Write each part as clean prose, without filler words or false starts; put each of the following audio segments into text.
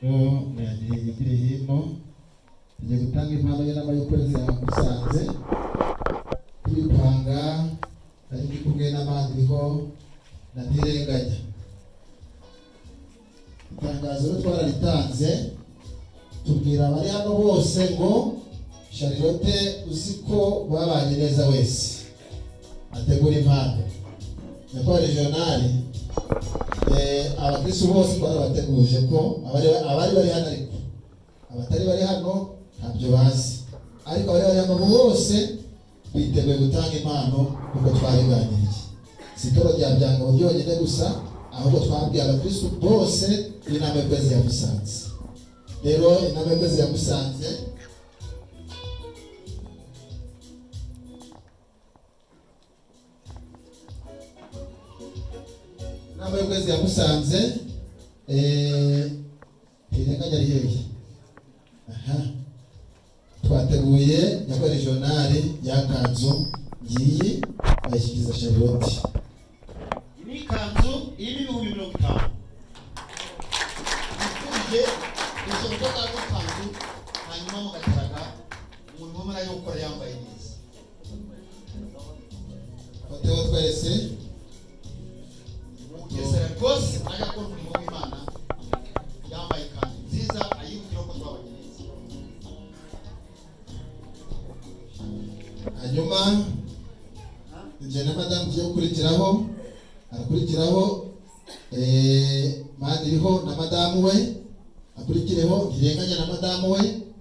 Yagiye igire hino. Tugiye gutanga impano y'inama y'ukwezi ya Musanze. Tuyipanga nari ndi kumwe n'abandiriho na Ntirenganya. Itangazo rero twararitanze, tubwira abari hano bose ngo Charlotte uzi ko babanye neza wese ategura impano. Nyakubahwa regional, abakristo bose twarabateguje ko abari bari hano, ariko abatari bari hano ntabyo bazi, ariko abari bari hano bose biteguye gutanga impano kuko twabiganiriye. Si itoro rya Byangabo byonyine gusa, ahubwo twabwiye abakristo bose b'inama y'ukwezi ya Musanze. Rero inama y'ukwezi ya Musanze, inama y'ukwezi ya Musanze, Ntirenganya ari hehe? Aha twateguye nyakubahwa regional ya kanzu ngiyi, bayishyikiriza Charlotte. Iyi ni ikanzu irimo 50,000. Yifuje gusa ko bwa ikanzu, hanyuma mugataraga umuntu umwe arayikora yambaye neza. Fateho twese. Mugesera rwose ajya akora umurimo w'Imana yambaye ikanzu nziza, ayibukira ko twabanye neza. Hanyuma njye na madamu tugiye gukurikiraho, arakurikiraho Mandiriho na madamu we, akurikireho Ntirenganya na madamu we.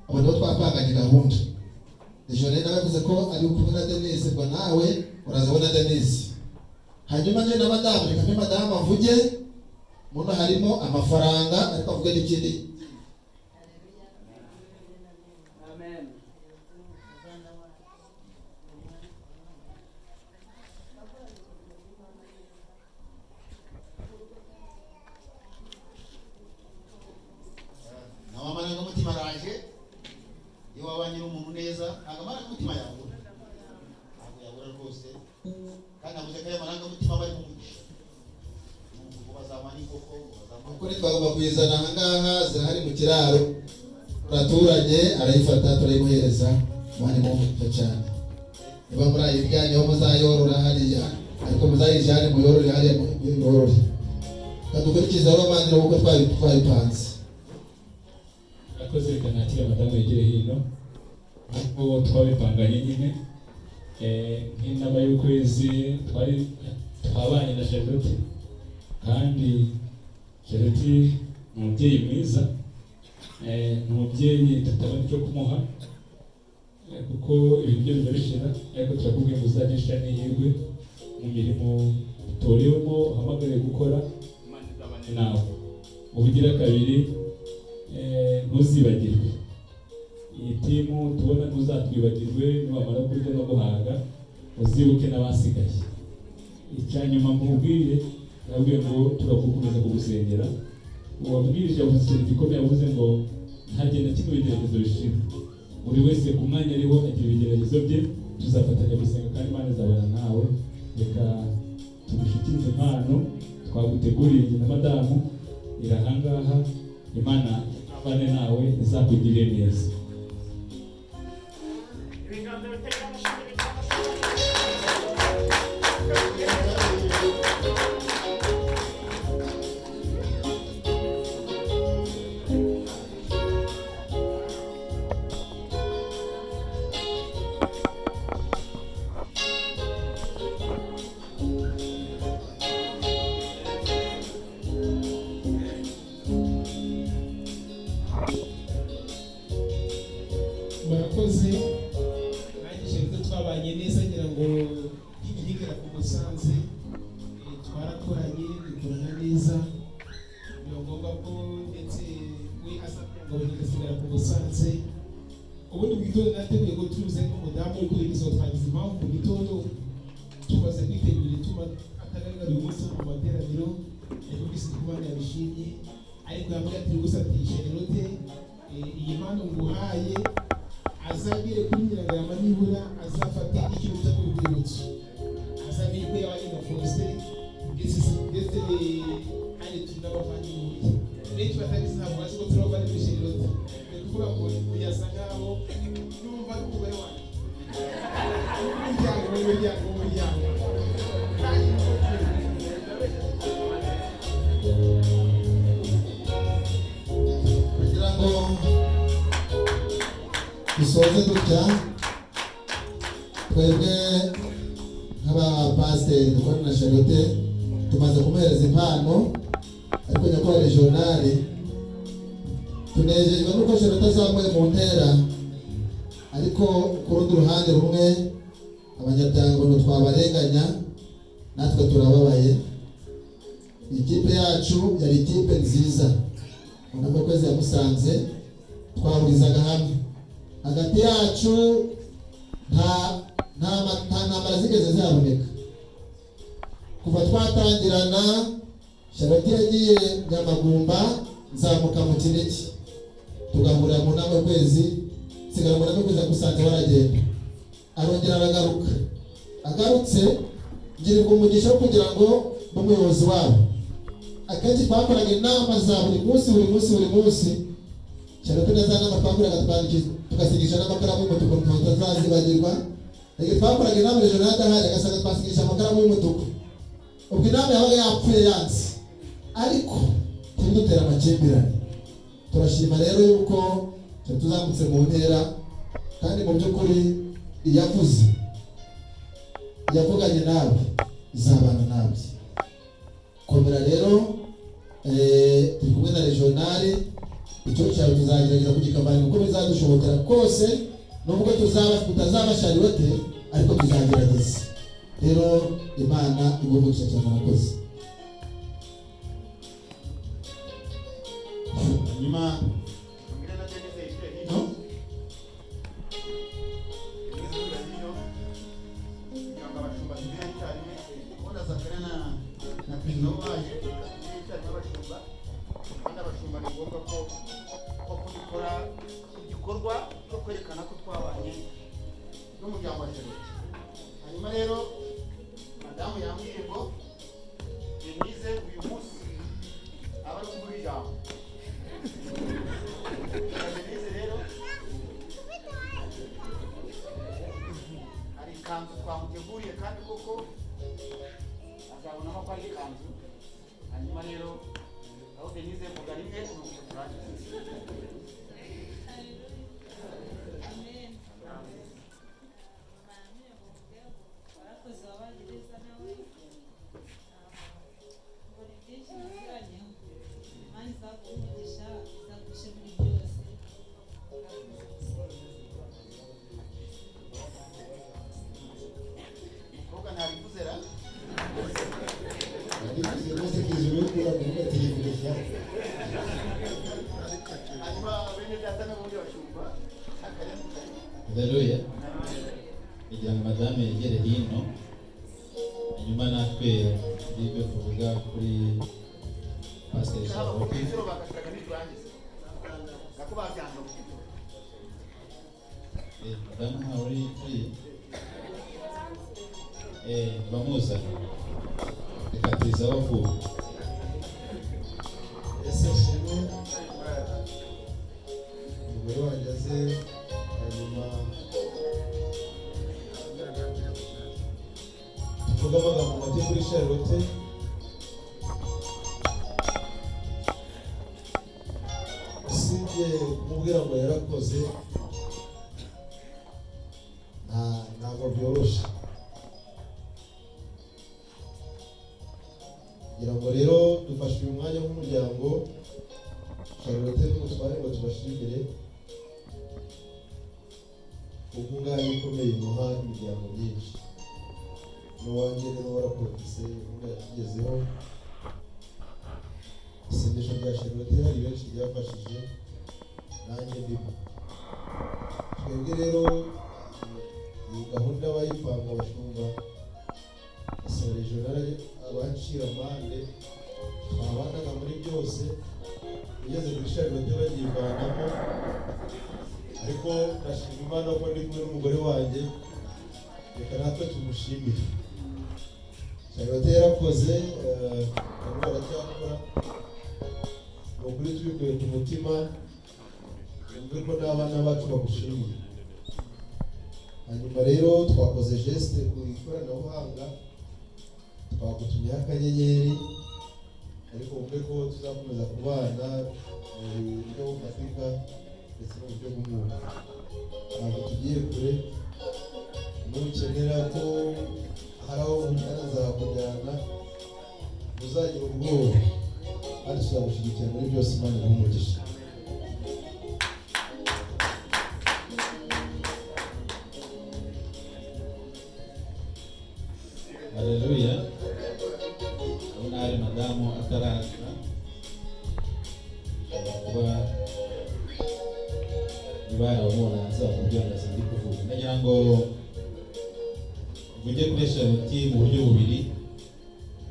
Abo nibo twapanganye gahunda. Ejo rero nawe yavuze ko ari kumwe na Denise, ngo nawe uraza ubona Denise. Hanyuma njye na madamu, reka mpe madamu avuge. Muno harimo amafaranga, ariko avuge n'ikindi. Amen. Nawe amarangamutima araje. Iyo wabanye n'umuntu neza, ntabwo amarangamutima yabura, ntabwo yabura rwose. Kandi navuze ko aya marangamutima aba ari mu mugisha, ngo bazamara n'inkoko, ngo bazamara. Ukuri twagomba kuyizana aha ngaha, zirahari mu kiraro, turaturanye, arayifata turayimuhereza. Imana imuhe cyane. Niba murayirya niho muzayorora hariya, ariko muzayijyane muyorore hariya, muyorore. Kadukurikize rero abandi nk'uko twabipanze. Akoze, reka nakire madamu yegere hino nk'uko twabipanganye nyine. Nk'inama y'ukwezi twari twabanye na Charlotte, kandi Charlotte ni umubyeyi mwiza, ni umubyeyi tutabona icyo kumuha, kuko ibintu byo bijya bishira, ariko turakubwiye ngo uzajye ushira n'ihirwe mu mirimo utorewemo, uhamagariwe gukora, Imana izabane nawe. Ubugira kabiri, ntuzibagirwe iyi timu tubona, ntuzatwibagirwe. Nibamara kurya no guhaga, uzibuke n'abasigaye. Icya nyuma mubwire, yabwiye ngo turagukomeza kugusengera. Uwabwirije yavuze ikintu gikomeye, yavuze ngo nta gihe na kimwe ibigeragezo bishira. Buri wese ku mwanya ariho agira ibigeragezo bye. Tuzafatanya gusenga kandi Imana izabana nawe. Reka tugushyikirize impano twaguteguriye njye na madamu, iri ahangaha. Imana abane nawe, izakugirire neza. Ibiganza bitega amashyi bitega. Murakoze. Nanjye Charlotte twabanye neza, ngira ngo nkigera ku Musanze, twarakoranye, dukorana neza. Biba ngombwa ko ndetse we aza ngo agasigara ku Musanze. Ubundi mu gitondo nateguye ko tuze nk'umudamu uri kubiriza, twagize impamvu mu gitondo tumaze kwitegura ituma atagaragara uyu munsi mu materaniro, ariko mbese Imana yabishimye. Ariko yambwiye ati gusa ati Charlotte, iyi mpano nguhaye azagere kuri Nyiragarama, nibura azafate icyo bita ku rwibutso, azamenye ko yabanye na Faustin, ndetse kandi turi n'abavandimwe. Benshi batabizi ntabwo bazi ko turi abavandimwe. ngo dusoze dutya, twebwe nk'abapasiteri dukorana na Charlotte tumaze kumuhereza impano, ariko nyakubahwa regional, tunejejwe nuko Charlotte azamuye mu ntera, ariko ku rundi ruhande rumwe abanyabyango twabarenganya, natwe turababaye. Ikipe yacu yari ikipe nziza, mu kwezi ya Musanze twahurizaga hamwe, hagati yacu nta nta nta ntambara zigeze zihaboneka kuva twatangirana. Charlotte yagiye Nyamagumba, nzamuka mu Kinigi, tugahurira mu nama y'ukwezi, nsigara mu nama y'ukwezi ya Musanze, baragenda, arongera aragaruka. Agarutse ngirirwa umugisha wo kugira ngo n'umuyobozi wabo. Akenshi twakoraga inama za buri munsi, buri munsi, buri munsi. Charlotte na za nama twakoraga tugasigisha n'amakaramu y'umutuku, tutazazibagirwa. Igihe twakoraga inama regional adahari, agasanga twasigisha amakaramu y'umutuku, ubwo inama yabaga yapfuye yanze, ariko ntibidutera amakimbirane. Turashima rero yuko tuzamutse mu ntera, kandi mu by'ukuri iyavuze yavuganye nawe izabana nawe. Komera rero, turi kumwe na regional, icyo cyawe tuzagerageza kugikamanya uko bizadushobokera kose, nubwo tuzaba tutazaba Charlotte, ariko tuzagerageza. Rero Imana iguhe umugisha cyane, murakoze. Hanyuma mbwira na Denise yishyure hino, Denise yishyure hino kugira ngo abashumba tugire icyarimwe. Kubona Zakariya na Perezida baje tugire icyarimwe abashumba, kandi abashumba ni ngombwa ko dukora igikorwa cyo kwerekana ko twabanye n'umuryango wa Charlotte. Hanyuma rero madamu yambwiye ngo Denise uyu munsi aba ari kuvuga ijambo. Denise rero hari ikanzu twamuteguriye, kandi koko azabonamo ko ari ikanzu. Hanyuma rero aho Denise vuga rimwe nuko turangiza. Amen. Warakoze wabanye neza nawe, mbona byinshi muziranyeho. Imana izaguha umugisha, izagushe muri byose. Umukobwa ntabivuze ra? Yabivuze rwose ku ijuru yo kura kuvuga ati yivugisha. Hanyuma bene data n'ubundi bashumba akanya. Haleluya. Kugira ngo madame yegere hino, hanyuma natwe tugire ibyo tuvuga kuri Pasiteri haba Charlotte. ku bagashiraga n'iturangiza nako babyanga. Madamu ntawe uri uri bamuzana, reka tuyisabe vuba. Ese shimwe umugore wanjye aze, hanyuma tuvuge amagambo make kuri Charlotte. Usibye kumubwira ngo yarakoze, ntabwo byoroshye. Kugira ngo rero dufashe uyu mwanya nk'umuryango Charlotte n'umutware ngo tubashimire ubwunganire ikomeye muha imiryango myinshi. N'uwanjye rero waraporofise inkunga yatugezeho. Isengesho rya Charlotte hari benshi ryafashije, nanjye ndimo. Twebwe rero iyi gahunda bayipanga abashumba basaba regional abacira amande twabanaga muri byose, ugeze kuri Charlotte bagivanamo, ariko ndashima Imana ko ndi kumwe n'umugore wanjye, reka natwe tumushimire. Charlotte yarakoze, nabo baracyakora, ni ukuri tubikuye ku mutima, wumve ko n'abana bacu bagushimiye. Hanyuma rero twakoze geste ku ikoranabuhanga, twagutumyeho akanyenyeri. Ariko wumve ko tuzakomeza kubana mu buryo bufatika ndetse n'uburyo bw'umwuka. Ntabwo tugiye kure. Nukenera ko hari aho nkujyana, nzakujyana, uzagira ubwoba, kandi tuzagushyigikira muri byose. Imana iguhe umugisha. Haleluya. Urabona hari madamu ataraza, ashobora kuba niba hari abamubona hanze bamubwira ngo ndi kuvuga. Ndagira ngo mvuge kuri Charlotte mu buryo bubiri.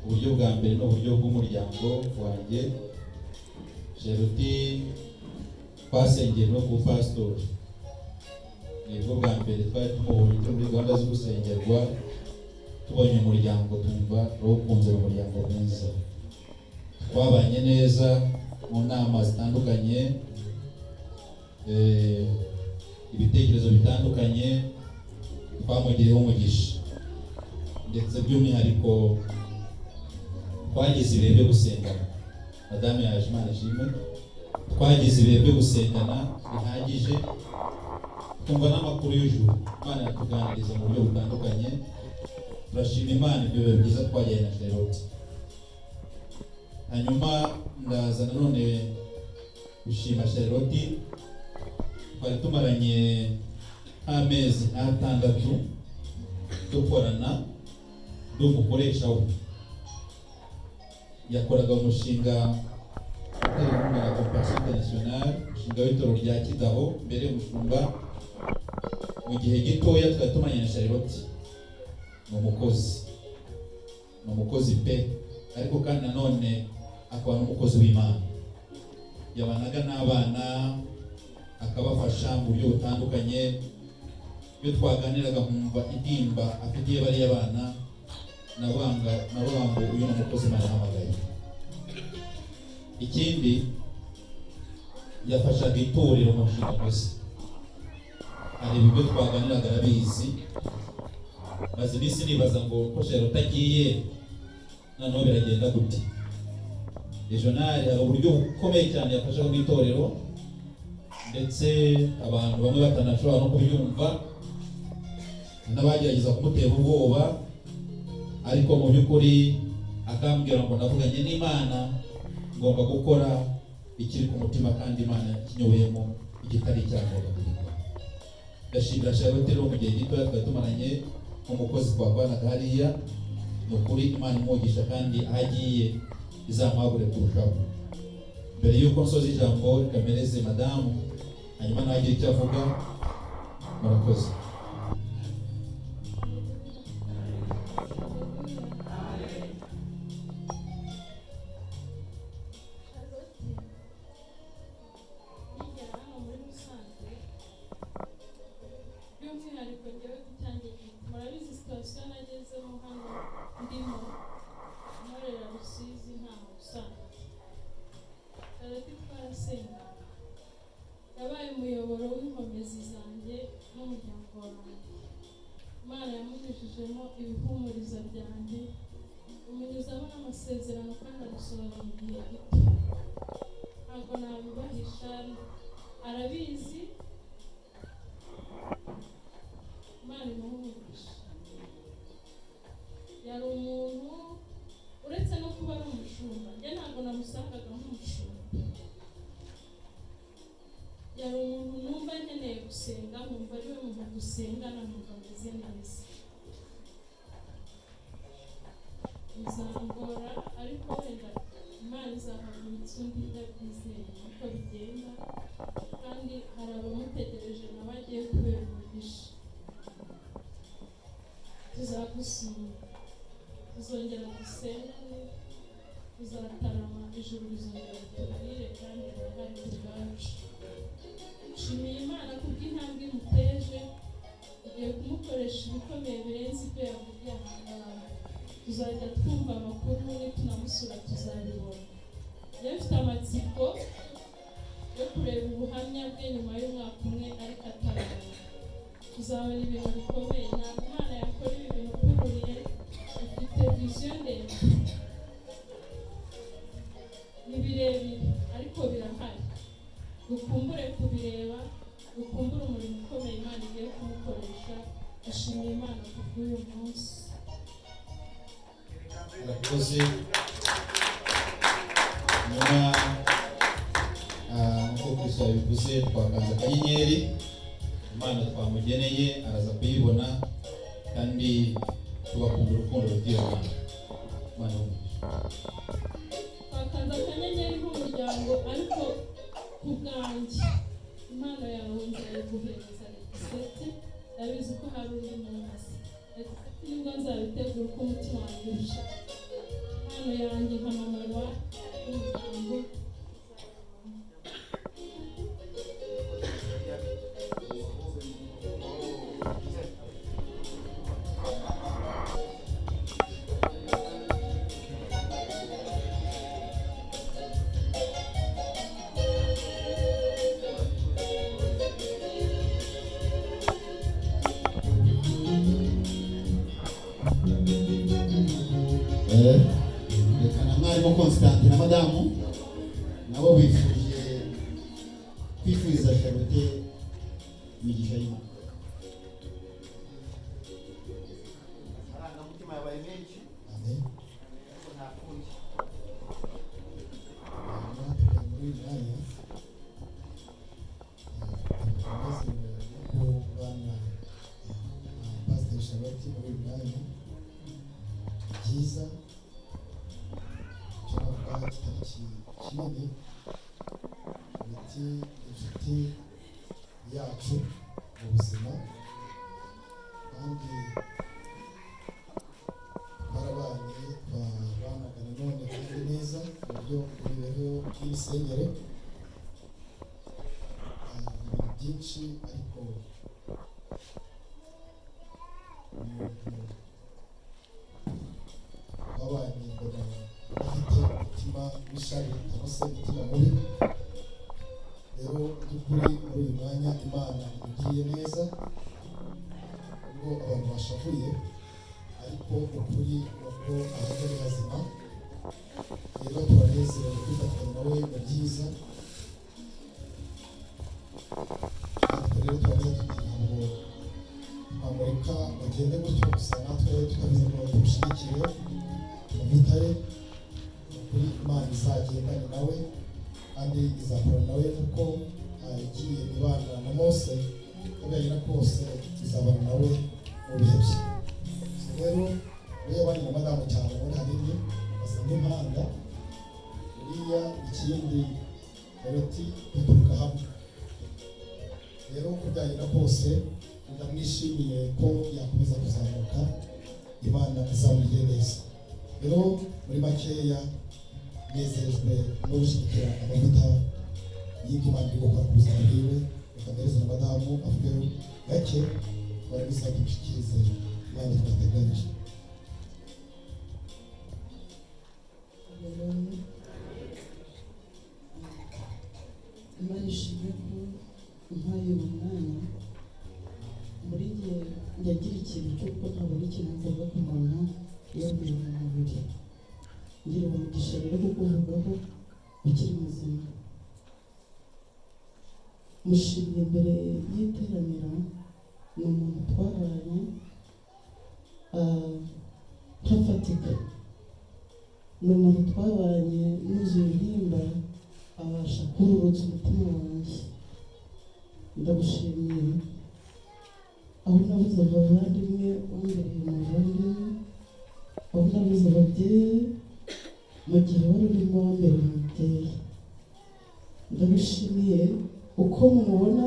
Uburyo bwa mbere ni uburyo bw'umuryango wanjye. Charlotte twasengeye no ku pasitori, nibwo bwa mbere twari tumubonye turi muri gahunda zo gusengerwa, tubonye umuryango tumva turawukunze, ni umuryango mwiza, twabanye neza mu nama zitandukanye, ibitekerezo bitandukanye twamugiriyeho umugisha, ndetse by'umwihariko twagize ibihe byo gusengana. Madame yaje, Imana ishimwe, twagize ibihe byo gusengana bihagije, twumva n'amakuru y'ijuru, Imana iratuganiriza mu buryo butandukanye. Turashima Imana ibyo bihe byiza twagiranye na Charlotte. Hanyuma ndaza nanone gushima Charlotte, twari tumaranye nk'amezi nk'atandatu dukorana, ndi umukoresha we. Yakoraga umushinga utera inkunga na Compassion International, umushinga w'itorero rya Kidaho, mbere umushumba. Mu gihe gitoya twari tumaranye na Charlotte, ni umukozi, ni umukozi pe, ariko kandi nanone akaba n'umukozi w'Imana. Yabanaga n'abana akabafasha mu buryo butandukanye. Iyo twaganiraga nkumva intimba afitiye bariya bana, nabanga navuga ngo uyu ni umukozi Imana yahamagaye. Ikindi, yafashaga itorero mu nshingano ze, hari ibyo twaganiraga arabizi. Maze iminsi nibaza ngo ko Charlotte agiye noneho biragenda gute? Regional hari uburyo bukomeye cyane yafashaga mu itorero, ndetse abantu bamwe batanashobora no kubyumva, n'abagerageza kumutera ubwoba, ariko mu by'ukuri akambwira ngo navuganye n'Imana, ngomba gukora ikiri ku mutima, kandi Imana kinyoboyemo, igitari icyagomba kugikora. Ndashimira Charlotte rero, mu gihe gitoya twari tumaranye nk'umukozi twakoranaga hariya, ni ukuri Imana imugisha, kandi aho agiye izamuhagure kurushaho. Mbere y'uko nsoza ijambo, reka mpereze madamu, hanyuma nawe agire icyo avuga. Murakoze. Charlotte yigera hano muri Musanze, by'umwihariko njyewe ku cyanjye giti, murabizi situation nagezemo hano, ndimo nkorera Rusizi nta Musanze. Charlotte twarasenga, yabaye umuyoboro w'inkomezi zanjye n'umuryango wanjye. Imana yamunyujijemo ibihumuriza byanjye, imunyuzamo n'amasezerano, kandi arasohora mu gihe gito. Ntabwo nabibahisha, arabizi. Imana imuhe umugisha. Yari umuntu, uretse no kuba ari umushumba, njye ntabwo namusangaga nk'umushumba, yari umuntu numva nkeneye gusenga, nkumva ari we muntu dusengana, nkumva ameze neza. Bizangora, ariko wenda Imana izahagurutsa undi, ndabyizeye uko bigenda, kandi hari abamutegereje nawe agiye kubera umugisha. Tuzagusura, tuzongera dusengane, tuzatarama, ijuru rizongera ritubwire, kandi rirahari ku bwacu. Nshimiye Imana kubw'intambwe imuteje, igiye kumukoresha ibikomeye birenze ibyo yavugiye aha ngaha. Tuzajya twumva amakuru, nitunamusura tuzabibona. Njyewe mfite amatsiko yo kureba ubuhamya bwe nyuma y'umwaka umwe, ariko atarabona tuzabona ibintu bikomeye. Ntabwo Imana yakora ibi bintu kururiye, ifite vision ndende. Dukumbure kubireba, dukumbure umurimo ukomeye Imana igiye kumukoresha. Dushimiye Imana kubw'uyu munsi. Murakoze. Nyuma nk'uko Kristo yabivuze, twakanze akanyenyeri. Imana twamugeneye araza kuyibona, kandi tubakunda urukundo rw'iyo Mana. Imana y'umugisha. Twakanze akanyenyeri nk'umuryango, ariko ku bwanjye impano yawe nzayiguhereza Letiseti. Ndabizi ko hari undi munsi Letiseti nibwo nzabitegura uko umutima wanjye ubishaka. Impano yanjye nka mama wa w'umuryango. Reka na mwarimu Constantine na madamu nabo bifuje kwifuriza Charlotte imigisha y'Imana. Amarangamutima yabaye menshi. Amen. Ariko nta kundi. Hanyuma tukaba muri uyu mwanya tunezerewe no kubana na Pasiteri Charlotte muri uyu mwanya. Ni byiza, icyo navuga kitari kinini. Charlotte ni inshuti yacu mu buzima, kandi twarabanye, twabanaga nanone kandi neza mu buryo bw'imibereho y'imisengere. Ibintu byinshi, ariko umuntu twabanye mbona afite umutima w'ishari cyangwa se umutima mubi. Rero mu by'ukuri muri uyu mwanya Imana imugiriye neza, ubwo abantu bashavuye, ariko ukuri ni uko ahubwo ni hazima. Rero turanezerewe kwifatanya nawe mu byiza. Natwe rero turavuze tuti ntabwo twamureka ngo agende gutyo gusa, natwe tukabiza ngo tumushyigikire amavuta ye. Ni ukuri Imana izagendane nawe kandi izakorana nawe kuko yagiye ibana na Mose, uko byagenda kose izabana nawe mu bihe bye. So rero uriya yabanye na madamu cyane muri hanini basa nk'impanga. Uriya ikindi Charlotte duturuka hamwe. Rero uko byagenda kose ndamwishimiye ko yakomeza kuzamuka, Imana izamugire neza. Rero muri makeya nezejwe no gushyigikira amavuta y'ibyo Imana iri gukora ku buzima bwiwe. Reka mpereze na madamu avuge gake, twarangiza tumushyikirize Imana twateganyije. Imana ishimwe ko umpaye uyu mwanya. Muri njye nyagira ikintu cy'uko ntabona ikintu mvuga ku muntu yavuye mu mubiri. Ngira umugisha rero kukuvugaho ukiri muzima. Mushimiye imbere y'iteraniro, ni umuntu twabanye ntafatika, ni umuntu twabanye nuzuye intimba, abasha kururutsa umutima wanjye. Ndagushimiye aho nabuze abavandimwe wambereye umuvandimwe, aho nabuze ababyeyi mu gihe wari urimo wambereye umubyeyi. Ndagushimiye uko mumubona,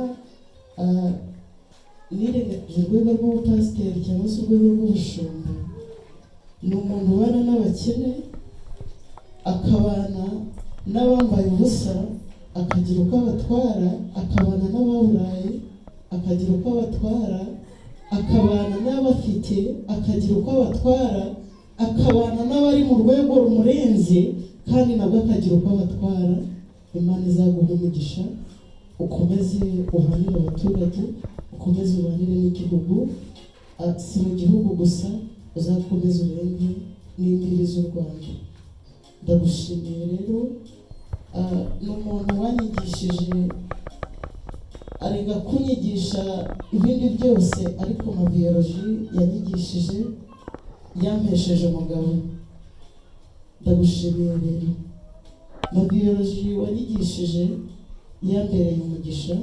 nirengagije urwego rw'ubupasiteri cyangwa se urwego rw'ubushumba. Ni umuntu ubana n'abakene, akabana n'abambaye ubusa, akagira uko abatwara, akabana n'ababuraye, akagira uko abatwara, akabana n'abafite, akagira uko abatwara, akabana n'abari mu rwego rumurenze, kandi nabwo akagira uko abatwara. Imana izaguha umugisha, ukomeze ubanire abaturage, ukomeze ubanire n'igihugu. Si mu gihugu gusa, uzakomeze urenge n'imbibi z'u Rwanda. Ndagushimiye rero. Ni umuntu wanyigishije Arega kunyigisha ibindi byose, ariko mabiyoloji yanyigishije yampesheje umugabo. Ndagushimiye rero mabiyoloji wanyigishije yambereye umugisha,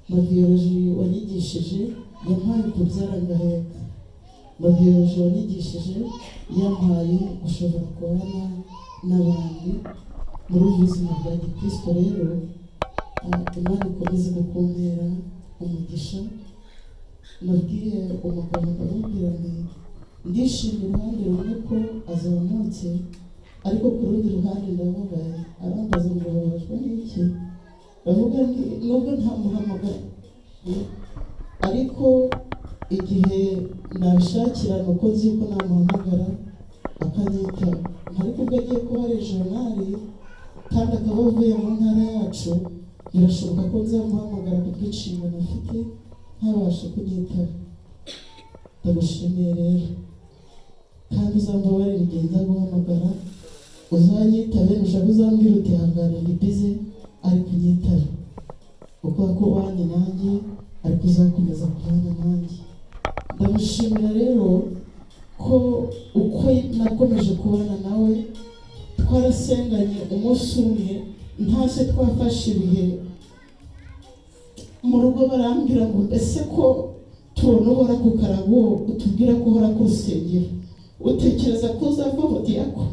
mabiyoloji wanyigishije yampaye kubyara ngaheka, mabiyoloji wanyigishije yampaye gushobora kubana n'abandi muri ubu buzima bwa gikristo. Rero Imana ikomeze kukumpera umugisha. Nabwiye umugabo ndamubwira nti ndishimye uruhande rumwe ko azamutse, ariko ku rundi ruhande ndababaye. Arambaza ngo bababajwe n'iki? Ndavuga nti nubwo ntamuhamagara, ariko igihe nabishakira ni uko nzi ko namuhamagara akanyitaba. Ariko ubwo agiye kuba regionali kandi akaba avuye mu ntara yacu, birashoboka ko nzamuhamagara ku bw'inshingano afite ntabashe kunyitaba. Ndagushimiye rero, kandi uzambabarire igihe nzaguhamagara uzanyitabe, nushaka uzambwira uti hangane ndi bize, ariko unyitabe uko kubanye nanjye, ariko uzakomeza kubana nanjye. Ndamushimira rero ko uko nakomeje kubana nawe, twarasenganye umunsi umwe ntashye twafashe ibihe mu rugo, barambwira ngo mbese ko tubona uhora ku karago utubwira ko uhora ku rusengero, utekereza ko uzava mu diyako?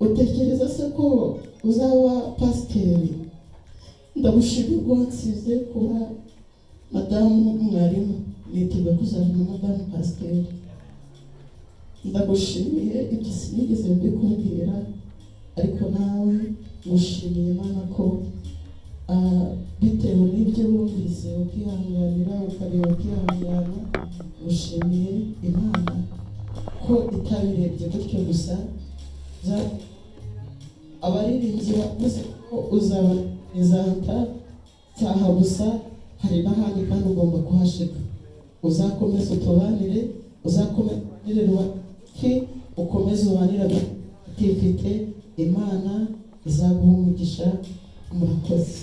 Utekereza se ko uzaba pasiteri? Ndagushimira ubwo wansize kuba madamu mwarimu, niteguye kuzavamo madamu pasiteri. Ndagushimiye ibyo sinigeze mbikubwira, ariko nawe ngushimiye Imana ko bitewe n'ibyo wumvise ukihanganira, ukareba ukihangana. Ngushimiye Imana ko itabirebye gutyo gusa. Abaririmbyi bavuze ko uzaba izanta cyaha gusa, hari n'ahandi kandi ugomba kuhashika. Uzakomeze utubanire, uzakomeze rubafi, ukomeze ubanire abatifite. Imana izaguha umugisha. Murakoze.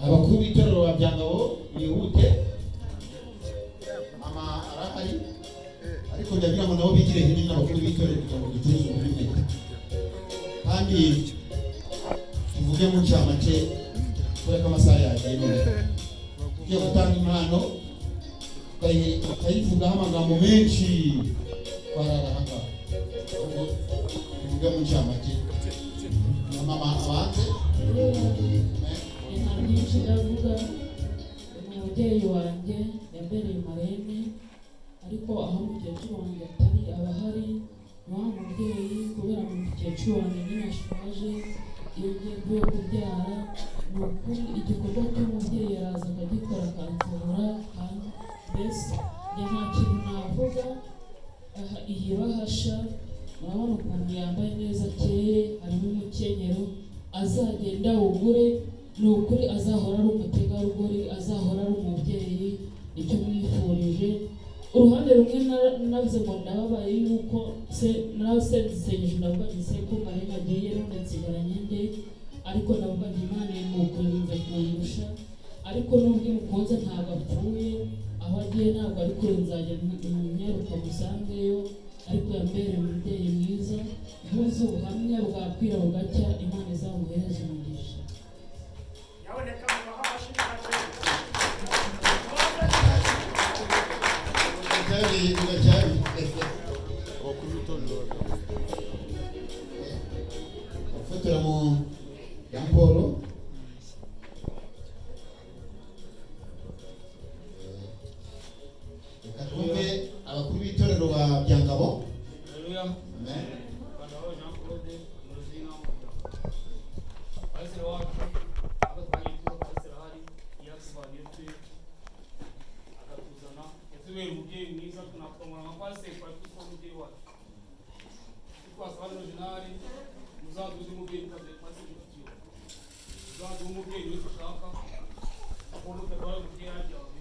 Abakuru b'itorero ba Byangabo bihute, mama arahari, ariko ndagira ngo nabo bigire hino n'abakuru b'itorero kugira ngo ducuruze umurimo, kandi tuvuge mu ncamake kubera ko amasaha yagiye. None tugiye gutanga impano, tukayivugaho amagambo menshi twarara aha ngaha. Ubwo tuvuge mu ncamake, mama abanze. Nta byinshi ndavuga. Umubyeyi wanjye yambereye marene, ariko aho umukecuru wanjye atari aba ahari. Ni wa mubyeyi, kubera umukecuru wanjye nyine ashaje, iyo ngiye mvuye kubyara, ni ukuri igikorwa cy'umubyeyi araza akagikora akansohora, kandi mbese njye nta kintu navuga. Aha iyi bahasha murabona ukuntu yambaye neza, akeye, harimo umukenyero, azagenda awugure. Ni ukuri azahora ari umutegarugori, azahora ari umubyeyi, nicyo mwifurije. Uruhande rumwe navuze ngo ndababaye yuko se narasengeje, ndavuga nti se ko marene agiye none nsigaranye nde? Ariko ndavuga nti Imana imukunze kundusha, ariko nubwo imukunze ntabwo apfuye, aho agiye ntabwo ari kure, nzajya nyaruka musangeyo. Ariko yambereye umubyeyi mwiza, mvuze ubuhamya bwakwira bugacya. Imana izamuhereze umugisha. Nyaboneka mubahe amashyi make. Tugacyari. Gufotora mu Jean Paul. Pasiteri wacu abo twagiye tuza, pasiteri ahari yatuvaniye twe akatuzana, yatubera umubyeyi mwiza, tunakomora nka pasiteri, twari tuzi ko umubyeyi wacu twasaba rero jenali muzaduze umubyeyi mukaze pasiteri tuyo, muzaduhe umubyeyi wese ushaka kuko mutagwaye umubyeyi yaryawe.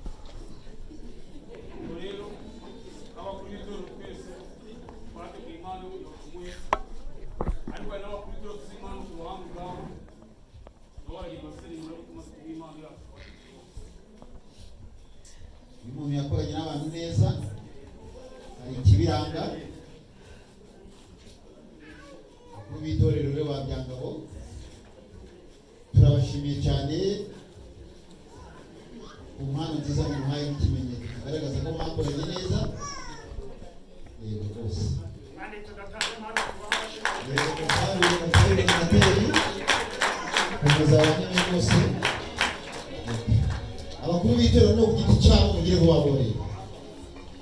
Ubwo rero abakuru b'itorero twese twateguye impano yo kumuhe, ariko hari n'abakuru b'itorero tuzi impano ku ruhande ubwabo, nabo baragenda basenyura ariko tumaze kuguha impano yacu. Iyo umuntu yakoranye n'abantu neza hari ikibiranga. Abakuru b'itorero rero ba Byangabo turabashimiye cyane ku mpano nziza muhaye n'ikimenyetso kigaragaza ko mwakoranye neza. Yego rwose. Kandi tugatanga impano tubaha amashyi. Yego, kandi senateri komeza abanyene rwose. Abakuru b'itorero no ku giti cyabo mugire vuba boreye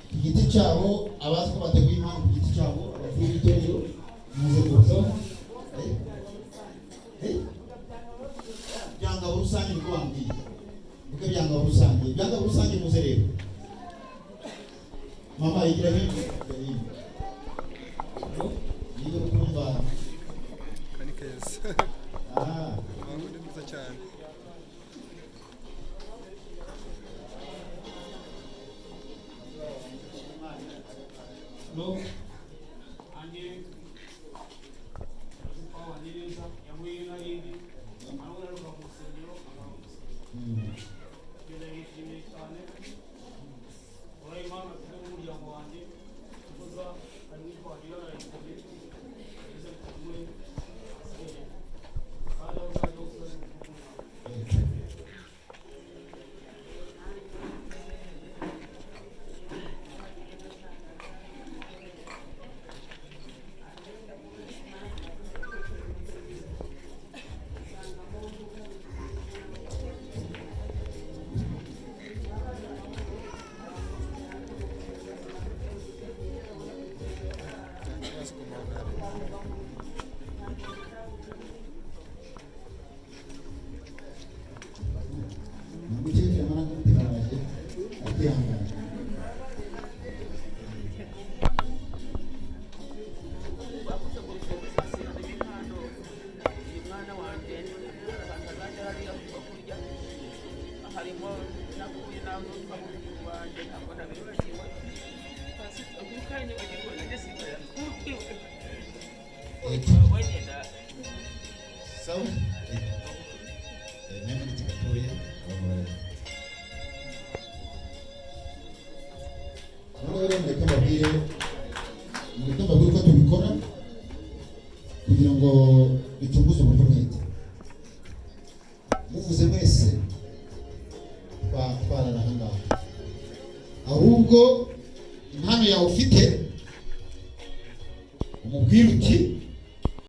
ku giti cyabo, abazi ko bateguye impano ku giti cyabo, abakuru b'itorero muze rwose. Eh? Eh? Byangabo rusange niko bambwiye, niko Byangabo rusange, Byangabo rusange muze rero. Mama yigira hino, yigira hino niba uri kumva. Ni keza. Ah. Ni nziza cyane. No, nanjye twabanye neza, yahuye n'ayindi ariko naruka mu rusengero akaba mu rusengero. Ngenda yishimiye cyane uraye impano afite n'umuryango wanjye kuza harimo twagira narayikore ageze muri asigaye kandi aho uzajya hose uzajya gukunda. Umukecuru amarangamutima araje akihangana. Bavuze ngo harimo impano uyu mwana wanjye abantu azajya hariya kuva kurya harimo nakuye n'avuka mu wanjye ntabwo nabibagiwe ukanyibagirwa nanjye sigara wagenda. Sawa. Mimi gatoya abantu baraje. Noneho rero mureke mbabwire, mureke mbabwire uko tubikora kugira ngo ducunguze uburyo umwete. Muvuze mwese twarara aha ngaha, ahubwo impano yawe ufite umubwire uti